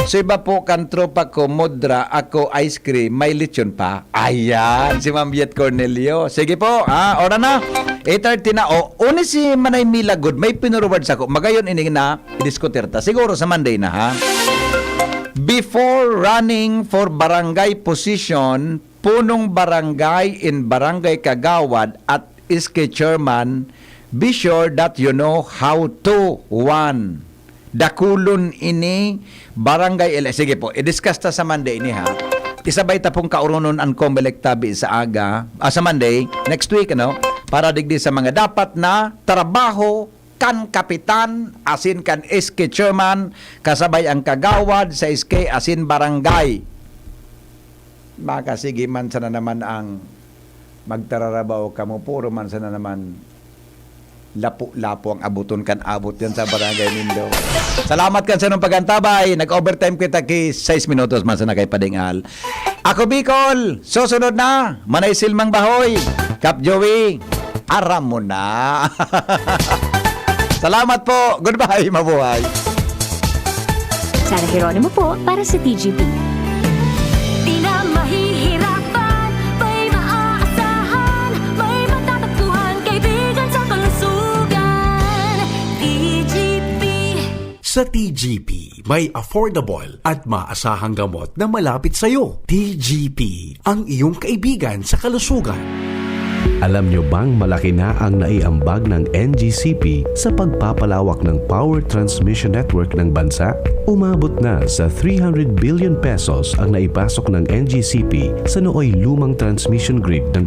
So, iba po kan tropa ko, Mudra, ako, ice cream, may lechon pa. Ayan, si Ma'am Yet Cornelio. Sige po, ha? Ora na. Eight thirty na. O, uni si Manay Mila Good, may pinurward sa ko. Magayon ini na, idiskutir ta. Siguro sa Monday na, ha? Before running for barangay position, punong barangay in barangay kagawad at S K chairman, be sure that you know how to, one, dakulon ini, barangay ele-, sige po, i-discuss ta sa Monday ini, ha. Isabay ta pong kauronon ang Comelec tabi sa aga, ah, sa Monday, next week, ano, para digdi sa mga dapat na trabaho kan kapitan, asin kan S K chairman, kasabay ang kagawad sa S K asin barangay. Makasigi man sana naman ang magtararabaw kamo, puro man sana naman lapo-lapo ang abuton kan abot yan sa barangay nindo. Salamat kan sanong pagantabay. Nag-overtime kita ki sais minutos man sana kay padingal. Ako Bicol, susunod na, Manay Silmang Bahoy, Kap Joey, aram mo na. Salamat po. Goodbye, mabuhay. Sara Geronimo po para sa T G P. Di na mahihirapan, may maaasahan, may matatagpuhan, kaibigan sa kalusugan. T G P. Sa T G P, may affordable at maasahang gamot na malapit sa'yo. T G P, ang iyong kaibigan sa kalusugan. Alam nyo bang malaki na ang naiambag ng N G C P sa pagpapalawak ng power transmission network ng bansa? Umabot na sa three hundred billion pesos ang naipasok ng N G C P sa nooy lumang transmission grid ng